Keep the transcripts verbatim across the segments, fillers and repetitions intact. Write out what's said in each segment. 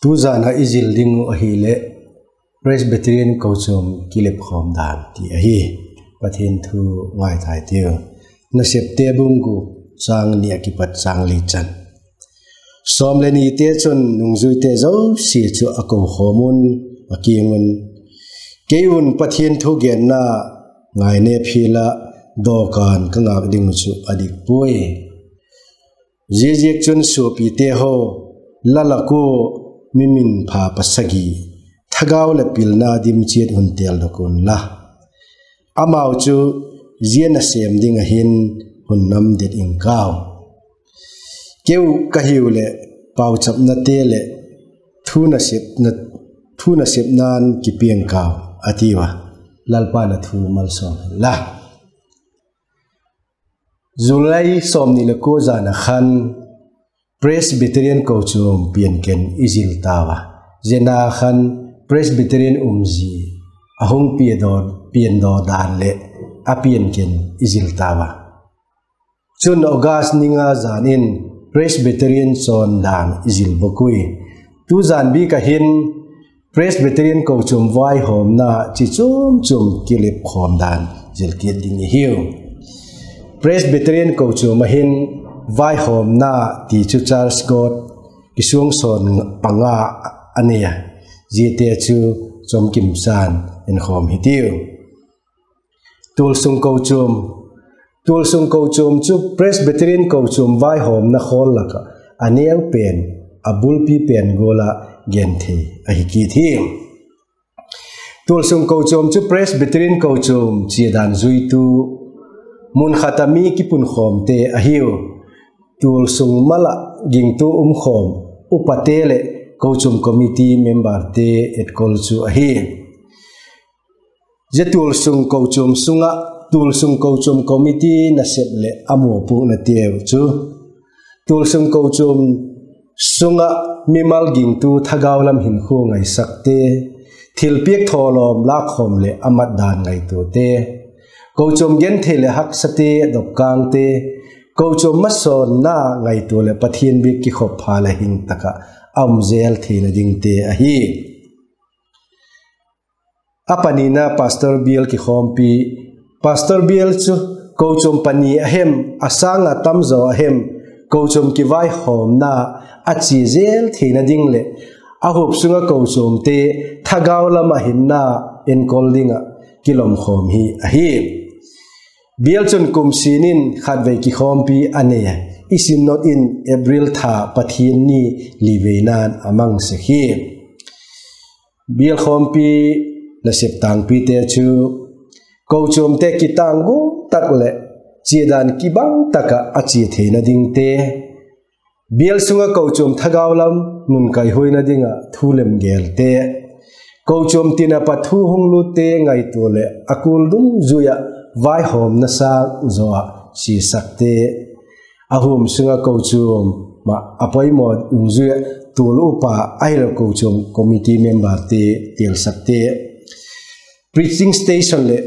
Tuzan ah i zil ding uh ahileh Presbyterian kochuam kilepkhawm dan ti ahi. Pathian thu ngaithai tiu. Nasepte bung guk, châng ni ah kipat châng li chan. Sawm leh nite chun nungzuite zosia chu a kokhawm un, a kiang un, Kei un Pathian thugenna ngainêp hial ah dawkan ka ngâk ding uh chu a dik puai. Ziaziakchun suapite haw, la lak ua mi minpha pasagi, thagau leh pilna dim chiat hun têldok unla, amau chu zia nasêm ding ah hin hun nam det ing kau. Keu ka hiu leh pauchapnate leh thu nasepna'n kipiang kau, a tiu a. Lalpa'n a thu malsawm hen la. July sawmni leh kua zan ah khan Presbyterian kochuam pianken i zil tau a. Zia na khan Presbyterian umzia a hung piandaw dan leh a pianken i zil tau a. Chun August ni nga zan in Presbyterian chawn dan i zil bawk ui. Tuzan bik ah hin Presbyterian kochuam vaihawmna chi chuam chuam kilepkhawm dan zil kit ding i hiu. Presbyterian kochuam ah hin vaihawmna ti chu church court kisuangsawn panga a nei a, ziate chu chawmkim chan enkhawm hitiu. Tualsung kochuam, tualsung kochuam chu Presbyterian kochuamte vaihawmna khawl lak ah a neu pen, a bulpi pen gual ah gen thei ahi kit hi. Tualsung kochuam chu Presbyterian kochuam chiadan zuitu, mun khat ah mi kipunkhawmte ahiu. Tualsung mal ah gingtu umkhawm, upate leh kochuam committee memberte etkol chu ahi. Zia tualsung kochuam sung ah, tualsung kochuam committee nasep leh a mawpuaknateu chu, tualsung kochuam sung ah mimal gingtu thagau lam hinkhua ngaisakte, thilpiak thawlawm lâkkhawm leh a mat dan ngaituate, kochuam genthei leh haksate dopkângte, kochuam masawnna ngaitua leh Pathian biak kikhop pha leh hing tak ah a um zel theina dingte ahi. A panina pastor bial kikhawmpi. Pastor bial chu kochuam pani a hem, a sâng ah tamzaw a hem, kochuam kivaihawmna a chia zel theina ding leh a huap sung ah kochuamte thagau lam ah hinna enkol ding ah kilawmkhawm hi ahi. Bial chun kum sin in khatvei kikhawmpi a nei a, i synod in April tha Pathian ni liveina'n a mang sek hi. Bial khawmpi nasep tângpite chu kochuamte kitânggual tak leh chiadan kibang tak ah a chia theina dingte, bial sung ah kochuam thagau lam nunkaihuaina ding ah thu lemgelte, kochuam tin a pat thu hung lutte ngaitua leh a kul dungzui ah vaihawmna sâng zaw ah chiasakte, a huam sung ah kochuam ah a poimaw dungzui ah tual upa ahilo kochuam committee memberte têlsakte, preaching station leh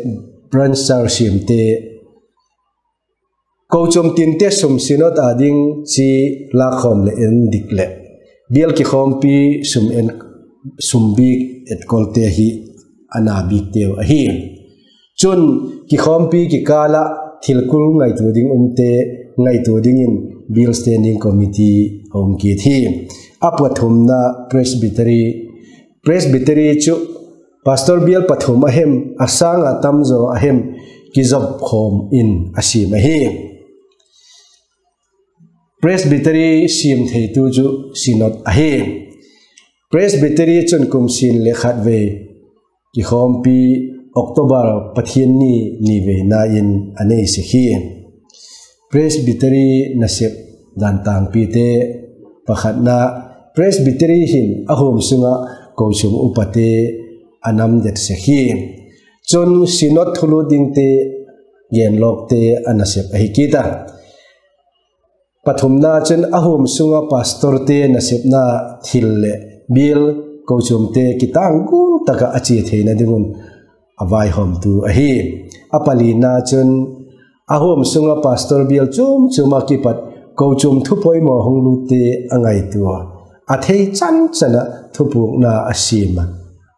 branch church siamte, kochuam tinte sum synod â ding chi lâkkhawm leh en dik leh bial kikhawmpi sum bik etkolte hi a na bikteu ahi. Chun kikhawmpi kikâl ah thil kul ngaitua ding umte ngaitua dingin bial standing committee a um kit hi. A pathumna Presbytery. Presbytery chu pastor bial pathum a hem, a sâng ah tamzaw a hem, kizopkhawm in a siam ahi. Presbytery siam theitu chu synod ahi. Presbytery chun kum sin leh khatvei kikhawmpi October Pathian ni niveina in a nei sek hi. Presbytery nasep dan tângpite, pakhatna, Presbytery hin a huam sung ah kochuam upate a namdet sek hi. Chun synod thulût dingte genlawkte a nasep ahi kit a. Pathumna chun a huam sung ah pastorte nasepna thil leh bial kochuamte kitânggual tak ah a chia theina ding un a vaihawmtu ahi. A palina chun a huam sung ah pastor bial chuam chuam ah kipat kochuam thu poimaw hung lutte a ngaitua, a thei chan chan ah thupukna a siam a,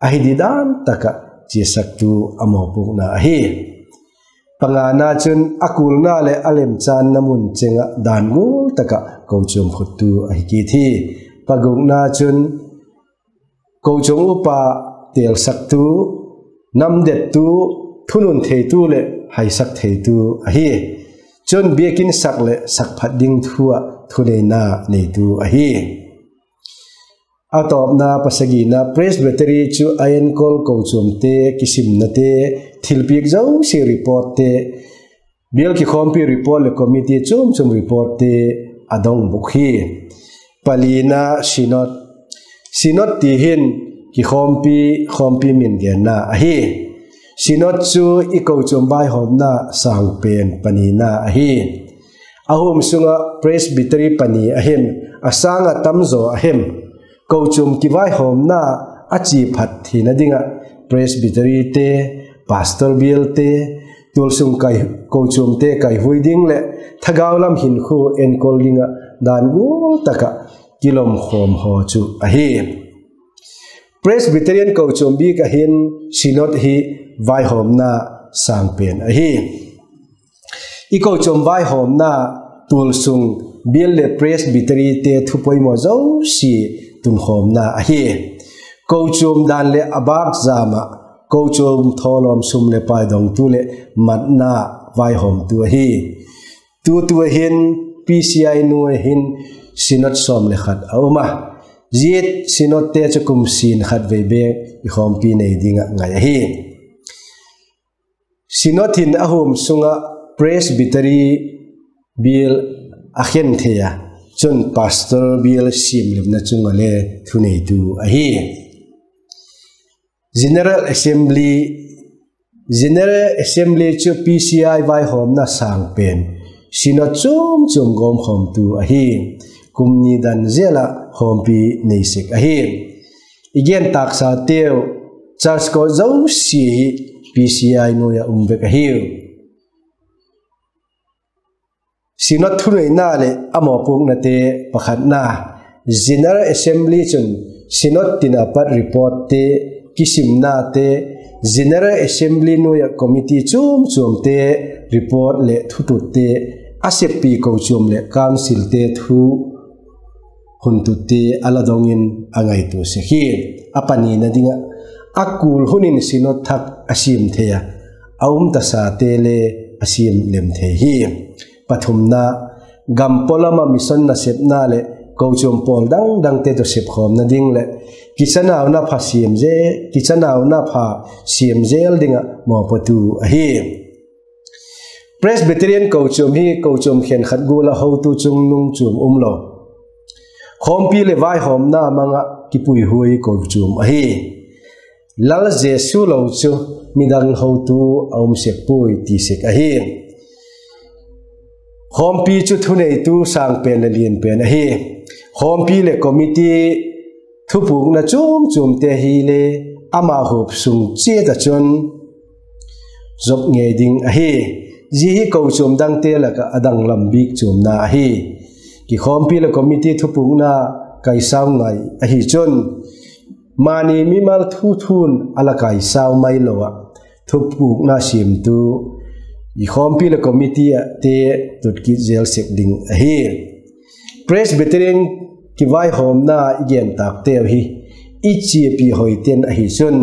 ahi didan tak ah chiasaktu a mawpuakna ahi. Pangana chun a kulna leh a lemchanna mun cheng ah dan gual tak ah kochuam khuttu ahi kit hi. Pagukna chun kochuam upa têlsaktu, namdettu, thunun theitu leh haisak theitu ahi. Chun biakin sak leh sak phat ding thu ah thuneina neitu ahi. A tawpna pasagina, Presbytery chu a enkol kochuamte, kisimnate, thilpiak zosia reportte, bial kikhawmpi report leh committee chuam chuam reportte a dong bûk hi. Palina, Synod. Synod ti hin kikhawmpi, khawmpi min genna ahi. Synod chu i kochuam vaihawmna sângpen panina ahi. A huam sung ah Presbytery pani a hem, a sâng ah tamzaw a hem, kochuam kivaihawmna a chia phat theina ding ah Presbyteryte, pastor bialte, tualsung kai, kochuamte kaihuai ding leh thagau lam hinkhua enkol ding ah dan gual tak ah kilawmkhawm haw chu ahi. Presbyterian kochuam bik ah hin Synod hi vaihawmna sângpen ahi. I kochuam vaihawmna tualsung bial leh Presbyteryte thupoimaw zosia tunkhawmna ahi. Kochuam dan leh a bâk jam ah kochuam thawlawm sum leh pai dongtu leh matna vaihawmtu ahi. Tutu a hin PCI nuai ah hin Synod sawm le khat a um a, zia Synodte chu kum sin khat vei bêk i khawmpi nei ding ah ngai ahi. Synod hin a huam sung ah Presbytery bial a khen thei a, chun pastor bial siamlemna chung ah le thuneitu ahi. General Assembly, General Assembly chu PCI vaihawmna sângpen, Synod chuam chuam gawmkhawmtu ahi. Kum ni dan zel ah khawmpi nei sek ahi. I gen tâksateu, Church Court zosia hi PCI nuai ah um vek ahiu. Synod thuneina leh a mawpuaknate, pakhatna, General Assembly chun Synod tin a pat reportte, kisimnate, General Assembly nuai ah committee chuam chuamte report leh thututte, a seppi kochuam leh councilte thu hun tutte a la dong in a ngaitua sek hi. A panina ding ah, a kul hun in Synod thak a siam thei a, a um tasate le a siam lem thei hi. Pathumna, gam pawlam ah mission nasepna leh kochuam pawl dang dangte tawh sepkhawmna ding leh kichanauna pha siam zel, kichanauna pha siam zel ding ah mawpuaktu ahi. Presbyterian kochuam hi kochuam khenkhat gual ah hotu chungnung chuam um lo, khawmpi leh vaihawmna mang ah kipuihuai kochuam ahi. Lal Jesu lo chu midang hotu a um sek puai ti sek ahi. Khawmpi chu thuneitu sângpen leh lianpen ahi. Khawmpi leh committee thupukna chuam chuamte hile ama huap sung chiat ah chun zop ngei ding ahi. Zia hi kochuam dangte lak ah a danglam bik chuamna ahi. Kikhawmpi leh committee thupukna kaisau ngai ahi chun, mani mimal thu thu'n a la kaisau mai lo ah, thupukna siamtu i khawmpi leh committee ahte tut kit zel sek ding ahi. Presbyterian kivaihawmna i gen tâkteu hi i chiapi hoi ten ahi chun,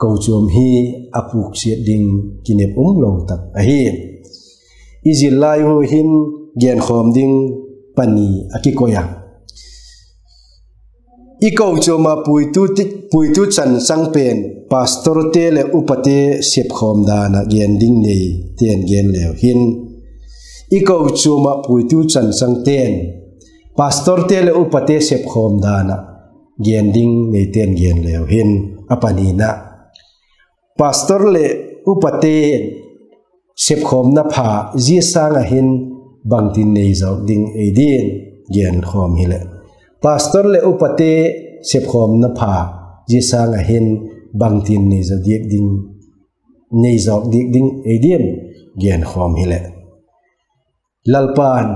kochuam hi a puksiat ding kinep um lo tak ahi. I zil lai u hin genkhawm ding pani a kikoi a. I kochuam ah puitu ti, puitu chanchang pen pastorte leh upate sepkhawm dan ah gen ding neite'n gen leu hin, i kochuam ah puitu chanchangte'n pastorte leh upate sepkhawm dan ah gen ding neite'n gen leu hin, a panina, pastor leh upate sepkhawmna pha zia sâng ah hin bangtin nei zawk ding ei diam, genkhawm hileh, pastor leh upate sepkhawmna pha zia sâng ah hin bangtin nei zaw diak ding, nei zawk diak ding ei diam, genkhawm hileh, Lalpa'n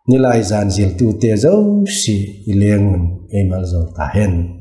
Nilai zan ziltute zosia i leng un ei malzawl ta hen.